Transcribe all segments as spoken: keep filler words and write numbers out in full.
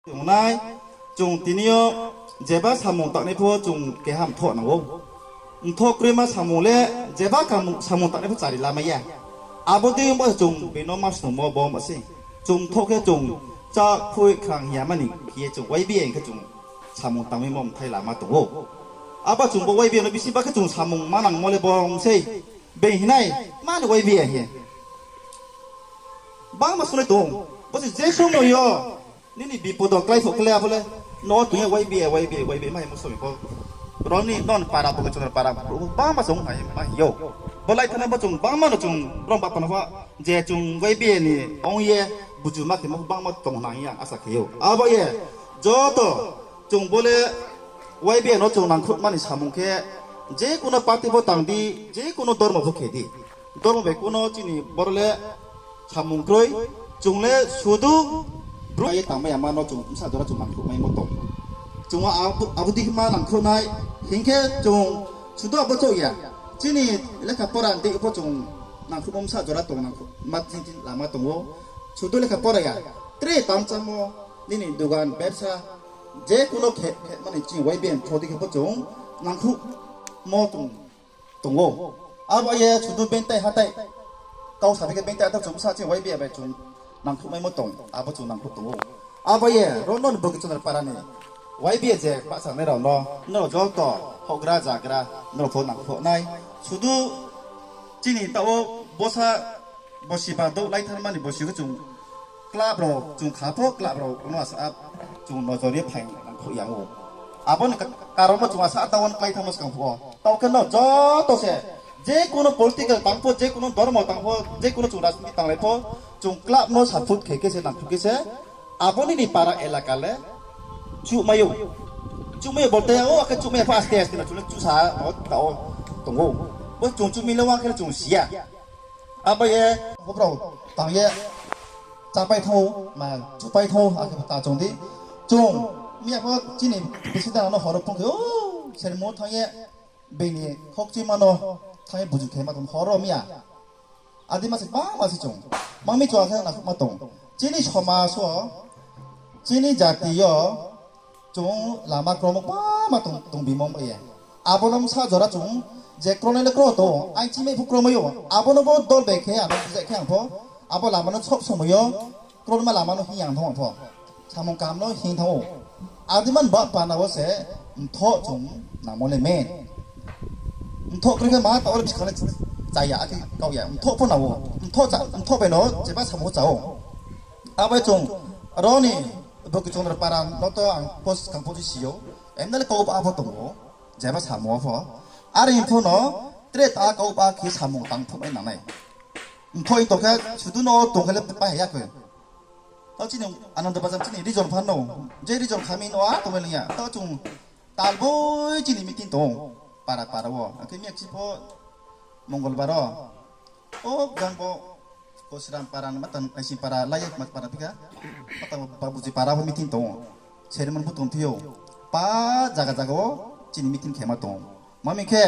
Tongnai, chung tini yo jeba samung tangnai pho chung keha mthoh nang ou. Mthoh kroima samung le jeba samung tangnai pho chari lamai ya. Abo dei ongba chung being no ma snungmo bo ma sei. Chung mthoh khe chung chá khui khrang hing ya mani khe ye chung Y B A hing khe chung samung tangmaimo mthai lama tong ou. Abo chung bo Y B A no bisi ba khe chung samung manangmo le bo ong sei. Being hinai, mani Y B A hing ye. Bangma sungnai tong ou. Bo se je somoi yo nini bipod o klái pho klái abo le, no tong ye Y B A, Y B A, Y B A ma hingmo somoi pho. Ro ni non para bo khe chung para brouh bangma chung hai ma hing ou. Bo lai thana bo chung bangma no chung brom ba pano pho, je chung Y B A ni ong ye buju ma khemo bangma tong nang hing ye ang asa khe ou. Abo ye joto chung bo le Y B A no chung nangkhruhma ni samung khe, je kuno party pho tang di, je kuno dormo pho khe di. Dormo bai kuno chini boro le samung kroi, chung le sudu brouh ye tangmai ya ma no chung bsa jora chung nangkhruhmaimo tong. Chung abo, abo dei ma nangkhruh nai, hing khe chung sudu abo chouh ya. Chini lekha pora dei pho chung nangkhruhmo bsa jora tong nangkhruh ma ching ching lama tong ou. Sudu lekha pora ya. Tre tang chámo, nini dugan, bepsa, je kuno khe, khe mani chini Y B A ni through dei khe pho chung nangkhruhmo tong, tong ou. Abo ye sudu bengtai hatai. Kau sa di khe bengtai hatai chung bsa chini Y B A bai chung nangkhruhmaimo tong, abo chung nangkhruh tong ou. Abo ye ro no ni Bokitondra para ni Y B A je bahchanai rao no, nrao joto houhgra jagra, nrao pho nangkhruh nai. Sudu chini taoh wo bosa bosi ba douh lai thanngma ni bosi khe chung club rao chung kha pho club rao no asa chung nojor ye phaing nangkhruh ya ou. Abo ni ka-, karon bo chung asa taoh wo klái thanngmo skang phuh wo. Taoh khe no joto se, je kuno political tang pho, je kuno dormo tang pho, je kuno chung rajniti tanglai pho, chung club no support khe khe se nangkhruh khe se, abo nini para elaka le chuhmai ou. Chuhmai ou bolte ou, akhe chuhmai ya pho aste aste no chung le chuhsa no taoh wo tong ou. Bo chung chuhmi le wang khe le chung si ya. Abo ye, bo brao tang ye, chápai thanng ou, ma chupai thanng ou, akhe ta chung di. Chung, miya pho chini president no horo phone khe, o, sermo thanng ye, being ni khokchima no thanng ye buju khe ma tong horo miya. Adi ma se bangma se chung. Ma mi chung akhe nangkhruh ma tong. Chini somaj wo, chini jati yo, chung lama kromo bangma tong, tong bimo bai ye. Abo no bsa jora chung, je kronai le kro tong, aini chimai pho kromai ou. Abo no bo dol bai khe, ano bujai khe ang pho, abo lama no sob somoi yo, kronma lama no hing yang thanng ang pho. Samung kaham no hing thanng ou. Adi man ba pana wo se, mthoh chung nangmo le main. Mthoh kroi khe ma taoh le bskang le chaya, akhe kau ya. Mthoh pho nang ou. Mthoh cha, mthoh bai no jeba samung cha ou. Abo chung, ro ni, Bokitondra para no to ang post kang post si ou. Emna le kau ba pho tong ou. Jeba samung pho. Are pho no, tre ta kau ba khe samung tang phuh nai nangnai. Mthoh tong khe, sudu no tong khe le pa ya khe. Taoh chini Ananda Bazar chini region pha no, je region khami no a tongmai ling ya. Taoh chung talboi chini meeting tong, para para wo. Akhe miyakchi pho Mongolbar wo. O gang bo Kosiram para, matan Aising para, lai ye para phika. Matan Babuji para pho meeting tong. Chairman bu tongphi ou. Pa jaga jaga wo chini meeting khema tong. Ma mi khe,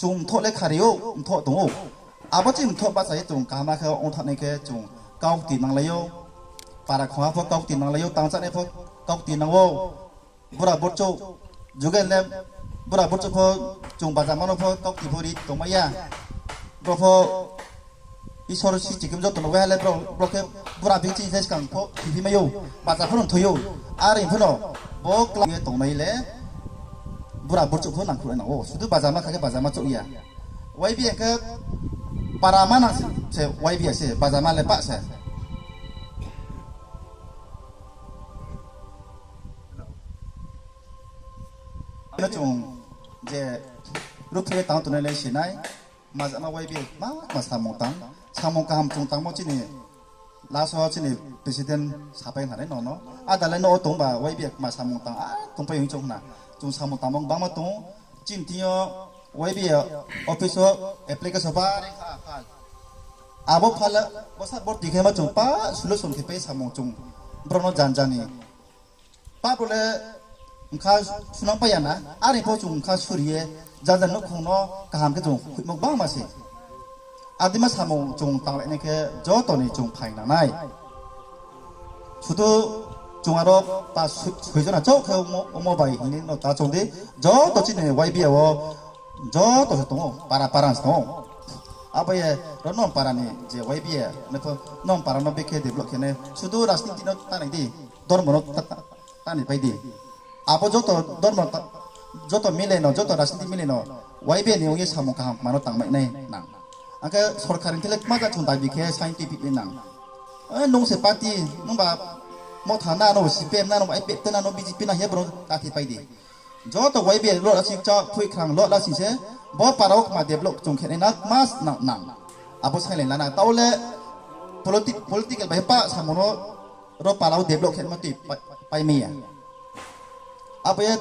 chung mthoh le khari ou, mthoh tong ou. Abo chini mthoh bahcha ye chung kaham khe ong thanngnai khe chung kaukti nanglai ou. Para khongha pho kaukti nanglai ou, tang chánai pho kaukti nang ou. Bura burchouh, juge le bura burchouh pho chung bajama no pho kaukti pho ri tongmai ya. Bro pho Isor si chikim joto no waiha le bro, bro khe bura bing chini thai skang pho thiphi mai ou, baja pho no thoi ou. Are pho no bo kla ye tongnai le bura burchouh pho nangkhruh nai nang ou. Sudu bajama kha khe bajama chouh ya. Y B A khe para ma nang se, se Y B A se, bajama le pah se. No chung je ruhphreh ye tang tongnai le sinai, majama Y B A ma, ma samung tang, samung kaham chung tangmo chini, last wo chini president sapai nai no no, ada le no tongba Y B A ma samung tang, a tongpai hing chung na, chung samung tangmo bangma tong, chini thing yo Y B A office wo application bari kha, kha. Abo pha le, bosa borti khe ma chung pa solution khe pai samung chung, brouh no jan jan ni. Pa bo le bkha sunang pai ya na, are pho chung bkha suri ye, jan jan nouhkhong no kaham khe chung hoihmo bangma se. Adima samung chung tanglai nai khe joto ni chung phaing nangnai. Sudu Chung aro pa sui-, soi jona chouh khe omo, omo bai hing ye no ta choung di. Joto chini Y B A wo joto se tong ou, para para se tong ou. Abo ye ro nung para ni je Y B A, nung para no bekhe develop khe nai, sudu rajniti no ta nai di, dormo no ta, ta, ta nai pai di. Abo joto dormo ta, joto mile no, joto rajniti mile no, Y B A ni ong ye samung kaham kma no tangmai nai nang. Ang khe sorkar ni thele kma ja chung dabi khe saing tui phi nai nang. E, nung se party, nung ba Motha na no, C P M na no, I P F T na no, B J P na hing ye brouh kathi pai di. Joto Y B A lo la sing cha, phui khrang lo la sing se, bo para wo kma develop chung khe nai na, kma nang nang. Abo sainglai la na, taoh le politi-, political bai pa samung no ro para wo develop khe ma tui pa-, pai mai ya. Abo ye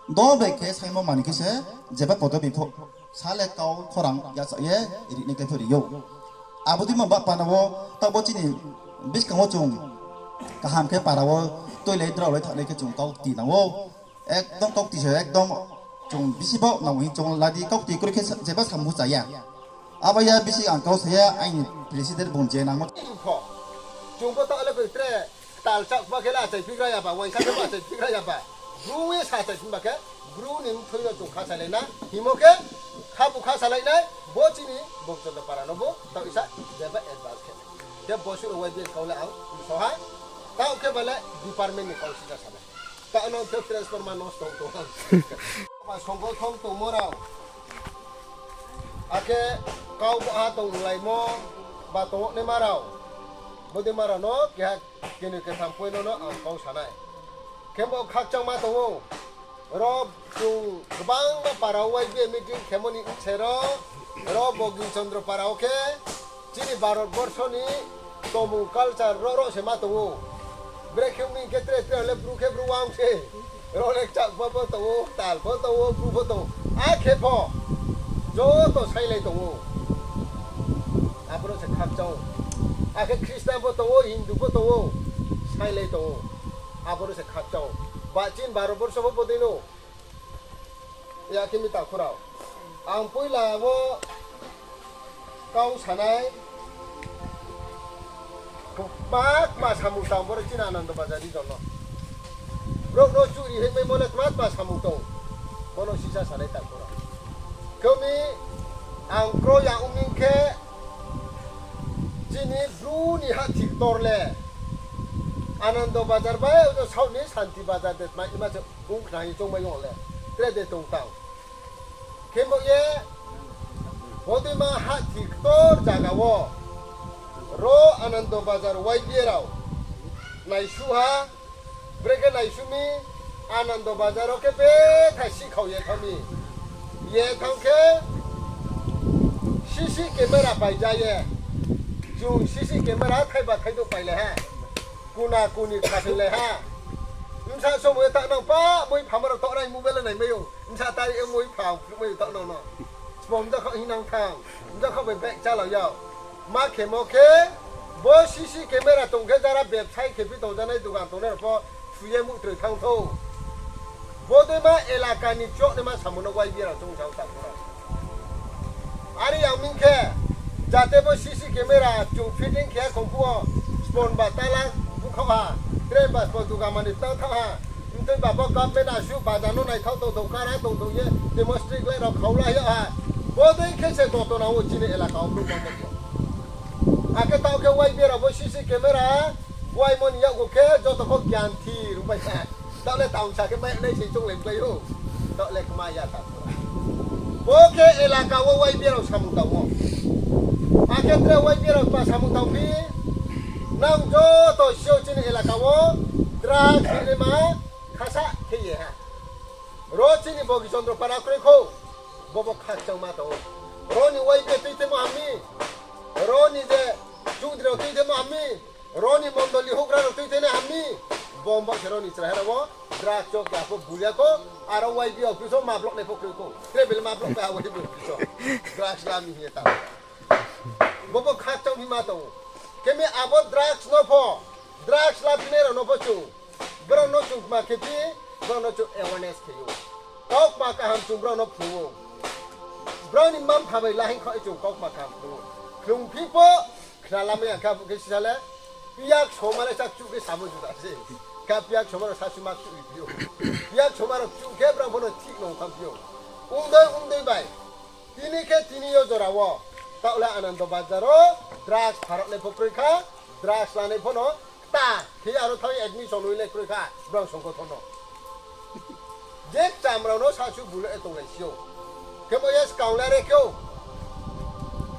dol bai khe saimo mani khe se, jeba podobi pho, sa le kau khorang yachak ye ri nai khe pho ri ou. Abo dei ma ba pana wo, taoh bo chini buskang wo chung kaham khe para wo tuilai drao lai thanai khe chung kaukti nang ou. Ekdom kaukti se ekdom chung bisi baoh nang hing chung la di, kaukti kroi khe sa-, jeba samung cha ya. Abo ya bisi ang kau sa ya, aini president bung je nangmo. Pho. Chung bo taoh le koi tre ktal chakma khe le achai phigra ya ba, uaingsa khe bo achai phigra ya ba. Bru ye sa achai phiba khe, bru ni mthoi no chung kha salai na. Hingmo khe, kha bu kha salai nai, bo chini Bongchondro para no bo taoh isa, jeba advice khe. Khe bo suh rao Y B A kau le ang mso ha. Taoh khe ba le department ni kau sisa sa nai. Taoh no khe transformer nosto tong ha. Ba songgothon tongmo rao. Akhe kau bo ha tonglaimo, ba tongnaima rao. Bodei ma rao no keha keni ketham poi no no ang kau sa nai. Khembo khakchangma tong ou. Ro chung gbangma para wo Y B A meeting khemo ni bse ro, ro Bogin Chondro para wo khe, chini Bharat borso ni tongmung culture ro ro se ma tong ou. Brekhe ong mi khe tre tre le bru khe bru wang se. Ro le kchak pho pho tong ou, tal pho tong ou, bru pho tong ou. Akhe pho joto sailai tong ou. Abo no se khakchang ou. Akhe Christian pho tong ou, Hindu pho tong ou, sailai tong ou. Abo no se khakchang ou. Ba chini Bharat borso pho bodei no. Ya khe mi takhu rao. Ang poila wo kau sa nai. Kma kma samung tang boro chini Anando Bazar region no. Brouh no churi hingmaimo le kma kma samung tong. Bono sisa sa nai takhu rao. Khe mi ang kro ya ong mi khe chini bru ni hahthi ktor le Anando Bazar bai ojo south ni Santi Bazar de tma ima se ong khna ye choungmai yo le. Tre de tong tang. Khembo ye, bodeima hahthi ktor zaga wo, ro Anando Bazar Y B A rao naisuh ha, brekhe naisuh mi, Anando Bazar wo khe bethai sihkhao ye thanng mi. Ye thanng khe, C C camera paija ye, chung C C camera thaiba thaidouh pailai ha, kuna kuni khasoilai ha. Bsa somoi ye tangnang pa, moi phama rao taoh nai mobile naimai ou. Bsa tari ye moi phang phruhmai ou taoh nang no. Sbo bjakha hingnang thanng, bjakha bai bag chálao yag. Ma khemo khe, bo C C camera tong khe jara bebsai khe phi tongjanai dugan tongnai rao pho thu ye muhtroi thanng thou. Bodeima elaka ni chouhnaima samung no Y B A rao choung sa ou takhu rao. Are yang mi khe, jate bo C C camera chung fitting khe khong phuh wo, sbo ba tala bukhaoh ha, tre ba sbo dugan mani tang thanng ha, mtui ba bo government asuh bazar no naithaoh tongthou, kara tongthou ye, demonstrate lai rao khaula yag ha. Bodei khe se gotona wo chini elaka wo brouh bangmo. Akhe taoh khe Y B A rao bo C C camera, buaimo ni yakgu khe joto pho gyan thi rungpai kha. Taoh le tangsa khe mai nai se chounglai bai ou. Taoh le kma ya ta. Bo khe elaka wo Y B A rao samung tang ou. Akhe tre Y B A rao pa samung tang phi. Nang joto si ou chini elaka wo drugs hinima khasa khe ye ha. Ro chini Bogi Chondro para kroi khou. Bo bo khakchangma tong ou. Ro ni Y B A tuithemo ham mi. Ro ni je chudri rao tuithemo ham mi. Ro ni mondoli houhgra rao tuithene ham mi. Bo bo khe ro ni chraiha rao wo drugs cho khe apho buya kho. Aro Y B A office wo ma block nai pho kroi khou. Tre bel ma block bai ha Y B A office wo. Drugs la mi hing ye ta. Bo bo khakchang hima tong ou. Khe mi abo drugs no pho, drugs la phinai rao no pho chung, brao no chung kma khe phi, brao no chung awareness khe ou. Kau kma kaham chung brao no phrung ou. Brao ni mma-mpha bai la hing khe chung kau kma kaham phrung ou. Phrung phi pho, khna lamai ya khe abo khe sisa le, yak soma le chakchuh khe samo juda se. Kha piyak soma rao sasu ma kchuh ri phi ou. Piyak soma rao kchuh khe brang pho no thik nong tham phi ou. Ongdei ongdei bai. Tini khe tini yo jora wo. Taoh le Anando Bazar wo drugs pharao le pho kroi kha, drugs lanai pho no kta khe aro thanng admission ri le kroi kha, brang songkotho no. Je kcham rao no sasu bu le tonglai si ou. Khemo ye skang le re khe ou.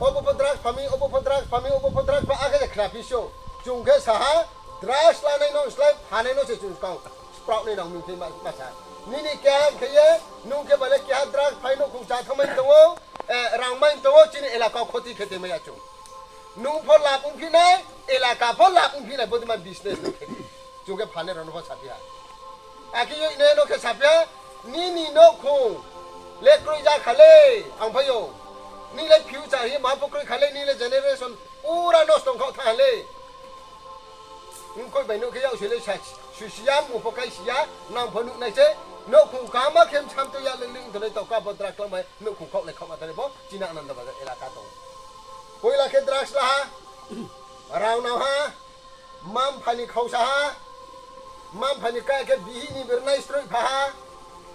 Obo pho drugs pha mi, obo pho drugs pha mi, obo pho drugs pha, akhe je khna phi si ou. Chung khe sa ha, drugs lanai no slái phanai no se chung skang spraoh nai nang mi khe ma, ma sa. Nini keha khe ye, nung khe ba le keha drugs phai nouhkhong chá thanngmai tong ou, eh, rangmai tong ou, chini elaka wo khoti khe tongmai ya chung. Nung pho lab ongphi nai, elaka pho lab ongphi nai, bodei ma business no khe di. Chung khe phanai rao no pho saphi ha. Akhe yo nai no khe saphi ha, nini nouhkhong le kroi ja kha le, ang phai ou. Nini le future hi ma pho kroi kha le, nini le generation pura nosto ong khaoh thanng ha le. Mkoih bai nouh khe yak soi le sa, susi ya, mung pho kai si ya, nang pho nuh nai se, nouhkhong kaham khe bsam tui ya ling ling tongnai tau ka bo drugs klang bai, nouhkhong khaoh le khaoh ma tongnai bo, chini Anando Bazar elaka tong. Poila khe drugs la ha, rao nang ha, mma-mpha ni khausa ha, mma-mpha ni kaya khe bihih ni birnai stroi pha ha,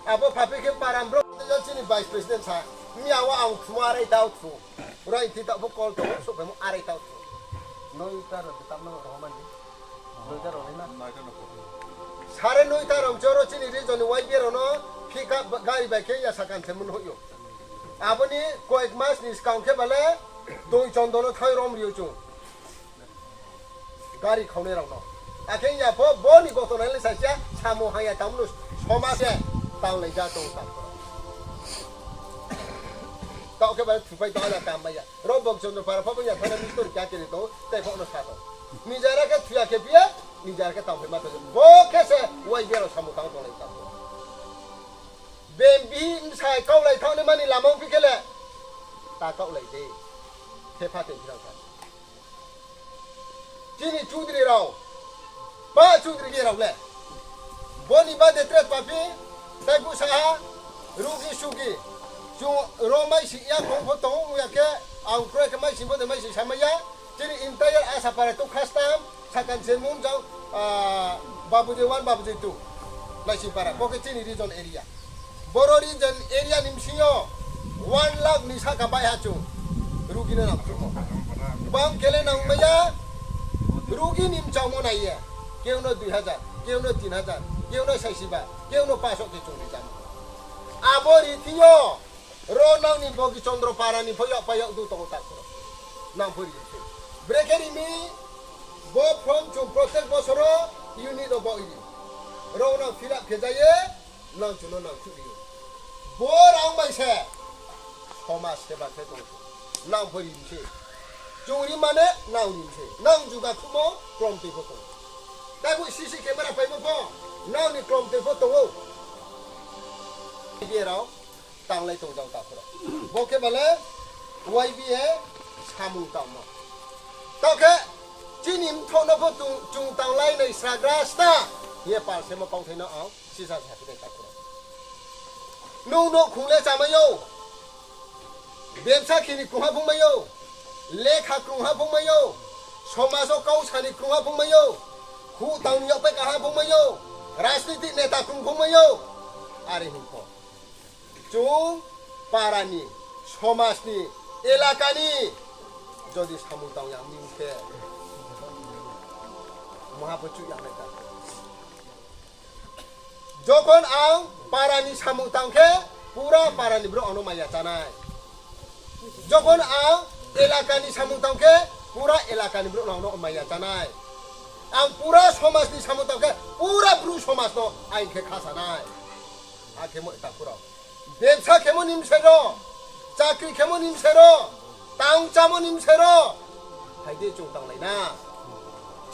abo pha phi khe param brouh tei yo chini vice president sa, miya wo ang thumo arai tau thu. Rai thi taoh pho call tong, souhphaimo arai tau thu. Noita rao tam no rao mani. Noita rao nai na. Sare noita rao mchoro chini region ni Y B A rao no pickup gari bai khe ya sakan se mun hoih ou. Abo ni koyek mas ni skang khe ba le Doi Chondo no thanng rom ri ou chung. Gari khaunai rao no. Akhe ya pho bo ni goto nai le sa sia, samung haya tamo no somaj se tanglai ja tong takhu rao. Taoh khe ba le thupai tong ala kam bai ya. Ro Bogichandra para pho bo ya thana mistori kya kiri tong, tei pho no sa tong. Nijara khe thuya khe phi ya, nijara khe tangphai ma tong. Bo khe se Y B A rao samung tang tonglai takhu rao. Bembi bsai kaohlai thanng nai mani lama ongphi khe le, ta kaohlai de. Thepha tei phi nang kha. Chini chudri rao, pa chudri ye rao le. Bo ni bade tre pa phi, tei bu sa ha, rugi sugi. Chung ro maisi ya khong pho tong ya khe, ang kroi khe maisi bo de maisi samai ya. Chini entire Asapara to khastam, sakan se mun jang, ah, Babuji one, Babuji two. Naisingpara, bo khe chini region area. Boro region area ni bsing yo one lakh ni sahka bai ha chung rugi no nang khruhmo. Bang khe le nang mai ya, rugi ni mchangmo nai ye. Keu no dui hajar, keu no tin hajar, keu no saisiba, keu no paso khe chung rijamo. Abo ri thing yo, ro nang ni Bogichandra para ni pho yakpai yak du tong takhu rao. Nang pho ri se. Brekhe ri mi, bo form chung protek bosor wo unit no bo ri. Ro nang fill up khe ja ye, nang chung no nang khruh ri ou. Bo rang bai se, somaj seba khe tong. Nang pho ri se. Chung ri mane, nang ri se. Nang juga khumo, klomtoi pho tong. Taibo C C camera paimo pho, nang ni klomtoi pho tong ou. Ye rao, tanglai tong jang takhu rao. Bo khe ba le Y B A samung tangmo. Taoh khe chini mthoh no pho chung, chung tanglai nai sragra sna hing ye pal semo kauthai no ang sisa sa khe nai takhu rao. Nung nouhkhong le chamai ou, bebsa khe ni krungha phungmai ou, lekha krungha phungmai ou, somaj wo kau sa ni krungha phungmai ou, huh tang ni yakpai kaha phungmai ou, rajniti neta krung phungmai ou, are hing pho. Chung para ni, somaj ni, elaka ni, jodi samung tang ya mi khe, maha pho chuh ya nai ta. Jokhon ang para ni samung tang khe, pura para ni brouh ang no maya chá nai. Jokhon ang elaka ni samung tang khe, pura elaka ni brouh no ang no maya chá nai. Ang pura somaj ni samung tang khe, pura Bru somaj no aing khe khasa nai. Akhe mo takhu rao. Bebsa khemo ni bsai ro, chakri khemo ni bsai ro, tang chámo ni bsai ro, phai di chung tanglai na.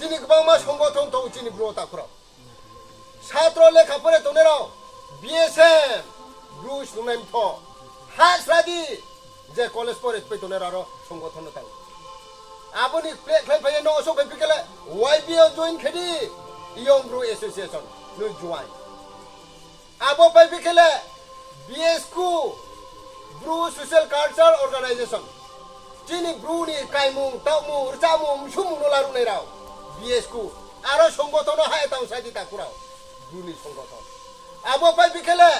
Chini gbangma songothon tong chini Bru takhu rao. Satro lekha pore tongnai rao, B S M, Bru snungnai mtho, ha sra di, je college pore pai tongnai rao ro songothon no tang. Abo ni kle khlai phai ye no osok phai phi khe le, Y B A join khe di, Young Bru Association, no join. Abo pai phi khe le, B S Q, Bru Social Cultural Organization. Chini Bru ni kaimung, taohmung, rchamung, msumung no laruh nai rao, B S Q. Aro songgothon no ha ye tang sa di takhu rao. Bru ni songgothon. Abo pai phi khe le,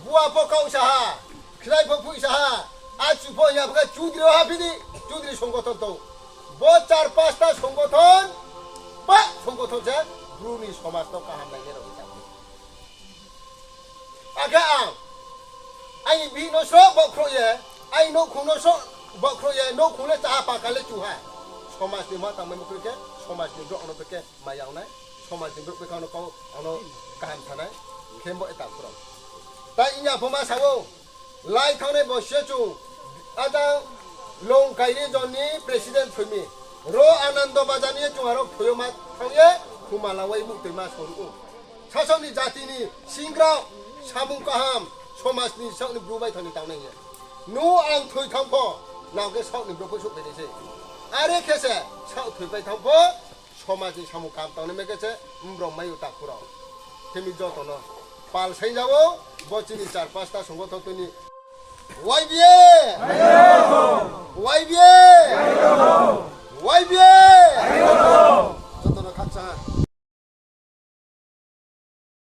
bua pho kau sa ha, khnai pho phuih sa ha, achu pho hing ya pho khe chudri rao ha phi di, chudri songgothon tong. Bo char pasta songgothon, pa songgothon se Bru ni somaj no kaham nainai rao ni takhu. Akhe ang aini bihih no sroh baohkhrouh ye, aini nouhkhong no sroh baohkhrouh ye, nouhkhong le cháha paka le chu ha. Somaj ni ma tangmai mo kroi khe, somaj ni brouh ang no bekhe maya ong nai, somaj ni brouh bekhe ang no kau, ang no kaham sa nai, khe bo e takhu rao. Tai ong ya pho ma sa ou, lai thanngnai bo se chung, ajang Longkai region ni president thoi mi, ro Anando Bazar ni ye chung aro thoi yo ma thanng ye, khuma lawai muhtoima soruh ou. Sasaoh ni jati ni singrao, samung kaham, somaj ni saoh ni bru bai thang ni tangnai hing ye. Nung ang thoi thanng pho, nang khe saoh ni brouh pho souhphai nai sei. Are khe se, saoh thoipai thanng pho, somaj ni samung kaham tangnai mai khe se, mrao mai ou takhu rao. Khe mi joto no pal saing ja ou, bo chini char pasta songgothon tui ni Y B A! Y B A!